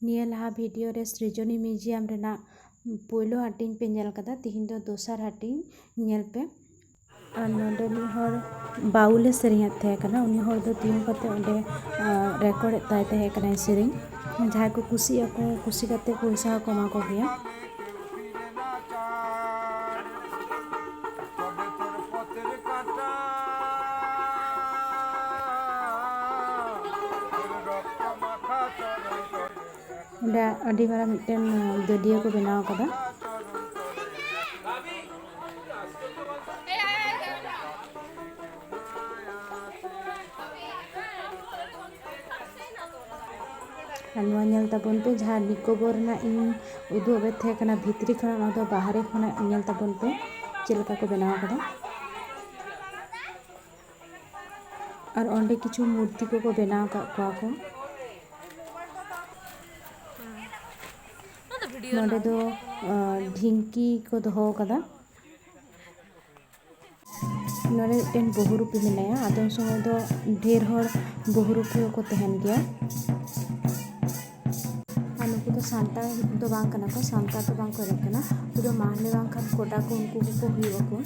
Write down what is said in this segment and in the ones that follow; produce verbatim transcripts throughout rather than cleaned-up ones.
ᱱᱤᱭᱟᱹ ᱞᱟᱦᱟ ᱵᱷᱤᱰᱤᱭᱳ ᱨᱮ ᱥᱨᱤᱡᱚᱱᱤ ᱢᱤᱣᱡᱤᱭᱟᱢ ᱨᱮᱱᱟᱜ ᱯᱳᱭᱞᱳ ᱦᱟᱹᱴᱤᱧ ᱯᱮ ᱧᱮᱞ ᱠᱟᱫᱟ, ᱛᱤᱦᱤᱧ ᱫᱚ ᱫᱚᱥᱟᱨ ᱦᱟᱹᱴᱤᱧ ᱧᱮᱞ ᱯᱮ᱾ ᱟᱨ ᱱᱚᱰᱮ ᱢᱤᱫ ᱦᱚᱲ ᱵᱟᱣᱩᱞᱮ ᱥᱮᱨᱮᱧᱮᱫ ᱛᱟᱦᱮᱸ ᱠᱟᱱᱟ, ᱩᱱᱤ ᱦᱚᱲ ᱫᱚ ᱛᱤᱸᱜᱩ ᱠᱟᱛᱮ ᱚᱸᱰᱮ ᱨᱮᱠᱚᱨᱰ ᱮᱫ ᱛᱟᱭ ᱛᱟᱦᱮᱸ ᱠᱟᱱᱟᱭ ᱥᱮᱨᱮᱧ᱾ ᱡᱟᱦᱟᱸᱭ ᱠᱚ ᱠᱩᱥᱤᱭᱟᱜᱼᱟ ᱠᱚ, ᱠᱩᱥᱤ ᱠᱟᱛᱮ ᱯᱚᱭᱥᱟ ᱦᱚᱸᱠᱚ ᱮᱢᱟ ᱠᱚ ᱜᱮᱭᱟ᱾ ᱚᱸᱰᱮ ᱟᱹᱰᱤ ᱢᱟᱨᱟᱝ ᱢᱤᱫᱴᱮᱱ ᱜᱟᱹᱰᱭᱟᱹ ᱠᱚ ᱵᱮᱱᱟᱣ ᱠᱟᱫᱟ᱾ ᱟᱨ ᱱᱚᱣᱟ ᱧᱮᱞ ᱛᱟᱵᱚᱱ ᱯᱮ, ᱡᱟᱦᱟᱸ ᱱᱤᱠᱳᱵᱚᱨ ᱨᱮᱱᱟᱜ ᱤᱧ ᱩᱫᱩᱜ ᱟᱯᱮ ᱛᱟᱦᱮᱸ ᱠᱟᱱᱟ ᱵᱷᱤᱛᱨᱤ ᱠᱷᱚᱱᱟᱜ, ᱱᱚᱣᱟ ᱫᱚ ᱵᱟᱦᱨᱮ ᱠᱷᱚᱱᱟᱜ ᱧᱮᱞ ᱛᱟᱵᱚᱱ ᱯᱮ ᱪᱮᱫ ᱞᱮᱠᱟ ᱠᱚ ᱵᱮᱱᱟᱣ ᱠᱟᱫᱟ᱾ ᱟᱨ ᱚᱸᱰᱮ ᱠᱤᱪᱷᱩ ᱢᱩᱨᱛᱤ ᱠᱚᱠᱚ ᱵᱮᱱᱟᱣ ᱟᱠᱟᱫ ᱠᱚᱣᱟ ᱠᱚ᱾ ᱱᱚᱰᱮ ᱫᱚ, ᱟᱸ, ᱰᱷᱤᱝᱠᱤ ᱠᱚ ᱫᱚᱦᱚ ᱟᱠᱟᱫᱟ᱾ ᱱᱚᱰᱮ ᱢᱤᱫᱴᱮᱱ ᱵᱚᱦᱩᱨᱩᱯᱤ ᱢᱮᱱᱟᱭᱟ᱾ ᱟᱫᱚᱢ ᱥᱚᱢᱚᱭ ᱫᱚ ᱰᱷᱮᱨ ᱦᱚᱲ ᱵᱚᱦᱩᱨᱩᱯᱤ ᱦᱚᱸᱠᱚ ᱛᱟᱦᱮᱱ ᱜᱮᱭᱟ᱾ ᱟᱨ ᱱᱩᱠᱩ ᱫᱚ ᱥᱟᱱᱛᱟᱲ ᱫᱚ ᱵᱟᱝ ᱠᱟᱱᱟ ᱠᱚ, ᱥᱟᱱᱛᱟᱲ ᱫᱚ ᱵᱟᱝ ᱠᱚ ᱮᱱᱮᱡ ᱠᱟᱱᱟ᱾ ᱩᱱᱠᱩ ᱫᱚ ᱢᱟᱦᱞᱮ ᱵᱟᱝᱠᱷᱟᱱ ᱠᱚᱰᱟ ᱠᱚ, ᱩᱱᱠᱩ ᱠᱚᱠᱚ ᱦᱩᱭᱩᱜ ᱟᱠᱚ᱾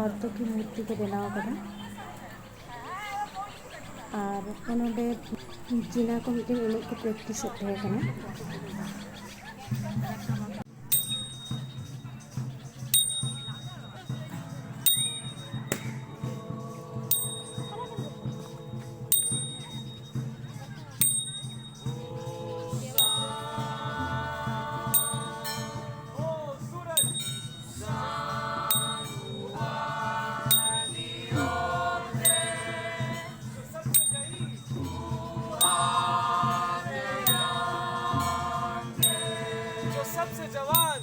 ᱱᱚᱨᱛᱚᱠᱤ ᱢᱩᱨᱛᱤ ᱠᱚ ᱵᱮᱱᱟᱣ ᱟᱠᱟᱫᱟ᱾ ᱟᱨ ᱱᱚᱰᱮ ᱪᱤᱱᱟ ᱠᱚ ᱢᱤᱫᱴᱮᱱ ᱮᱱᱮᱡ ᱠᱚ practice ᱮᱫ ᱛᱟᱦᱮᱸ ᱠᱟᱱᱟ᱾ जो सबसे जवान,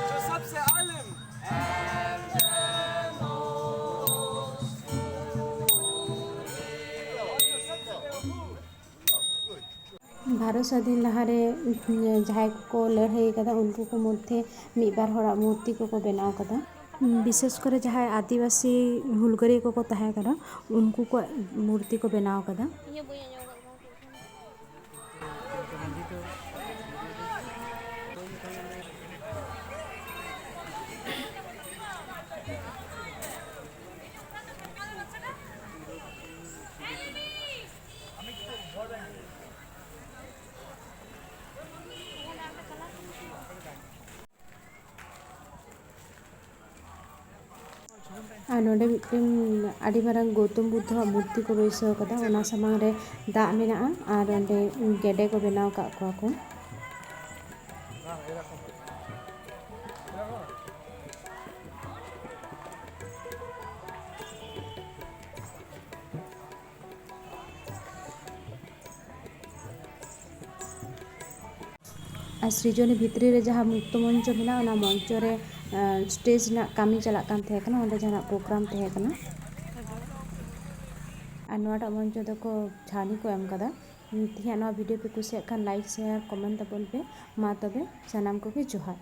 जो सबसे आलिम, ᱵᱷᱟᱨᱚᱛ ᱥᱟᱹᱫᱷᱤᱱ ᱞᱟᱦᱟᱨᱮ ᱡᱟᱦᱟᱸᱭ ᱠᱚᱠᱚ ᱞᱟᱹᱲᱦᱟᱹᱭ ᱟᱠᱟᱫᱟ, ᱩᱱᱠᱩ ᱠᱚ ᱢᱚᱫᱽᱫᱷᱮ ᱢᱤᱫ ᱵᱟᱨ ᱦᱚᱲᱟᱜ ᱢᱩᱨᱛᱤ ᱠᱚᱠᱚ ᱵᱮᱱᱟᱣ ᱟᱠᱟᱫᱟ᱾ ᱵᱤᱥᱮᱥ ᱠᱚᱨᱮ ᱡᱟᱦᱟᱸᱭ ᱟᱹᱫᱤᱵᱟᱹᱥᱤ ᱦᱩᱞᱜᱟᱹᱨᱤᱭᱟᱹ ᱠᱚᱠᱚ ᱛᱟᱦᱮᱸ ᱠᱟᱱᱟ, ᱩᱱᱠᱩ ᱠᱚᱣᱟᱜ ᱢᱩᱨᱛᱤ ᱠᱚ ᱵᱮᱱᱟᱣ ᱟᱠᱟᱫᱟ᱾ ᱟᱨ ᱱᱚᱰᱮ ᱢᱤᱫᱴᱮᱱ ᱟᱹᱰᱤ ᱢᱟᱨᱟᱝ ᱜᱳᱛᱚᱢ ᱵᱩᱫᱽᱫᱷᱚᱣᱟᱜ ᱢᱩᱨᱛᱤ ᱠᱚ ᱵᱟᱹᱭᱥᱟᱹᱣ ᱟᱠᱟᱫᱟ᱾ ᱚᱱᱟ ᱥᱟᱢᱟᱝ ᱨᱮ ᱫᱟᱜ ᱢᱮᱱᱟᱜᱼᱟ ᱟᱨ ᱚᱸᱰᱮ ᱜᱮᱰᱮ ᱠᱚ ᱵᱮᱱᱟᱣ ᱟᱠᱟᱫ ᱠᱚᱣᱟ ᱠᱚ᱾ ᱟᱨ ᱥᱨᱤᱡᱚᱱᱤ ᱵᱷᱤᱛᱨᱤ ᱨᱮ ᱡᱟᱦᱟᱸ ᱢᱩᱠᱛᱚ ᱢᱚᱧᱪᱚ ᱢᱮᱱᱟᱜᱼᱟ, ᱚᱱᱟ ᱢᱚᱧᱪᱚ ᱨᱮ, ᱟᱸ, stage ᱨᱮᱱᱟᱜ ᱠᱟᱹᱢᱤ ᱪᱟᱞᱟᱜ ᱠᱟᱱ ᱛᱟᱦᱮᱸ ᱠᱟᱱᱟ, ᱚᱸᱰᱮ ᱡᱟᱦᱟᱱᱟᱜ program ᱛᱟᱦᱮᱸ ᱠᱟᱱᱟ᱾ ᱟᱨ ᱱᱚᱣᱟᱴᱟᱜ ᱢᱚᱧᱪᱚ ᱫᱚᱠᱚ ᱪᱷᱟᱹᱱᱤ ᱠᱚ ᱮᱢ ᱠᱟᱫᱟ᱾ ᱛᱮᱦᱮᱧᱟᱜ ᱱᱚᱣᱟ video ᱯᱮ ᱠᱩᱥᱤᱭᱟᱜ ᱠᱷᱟᱱ like, share, comment ᱛᱟᱵᱚᱱ ᱯᱮ᱾ ᱢᱟ ᱛᱚᱵᱮ ᱥᱟᱱᱟᱢ ᱠᱚᱜᱮ ᱡᱚᱦᱟᱨ᱾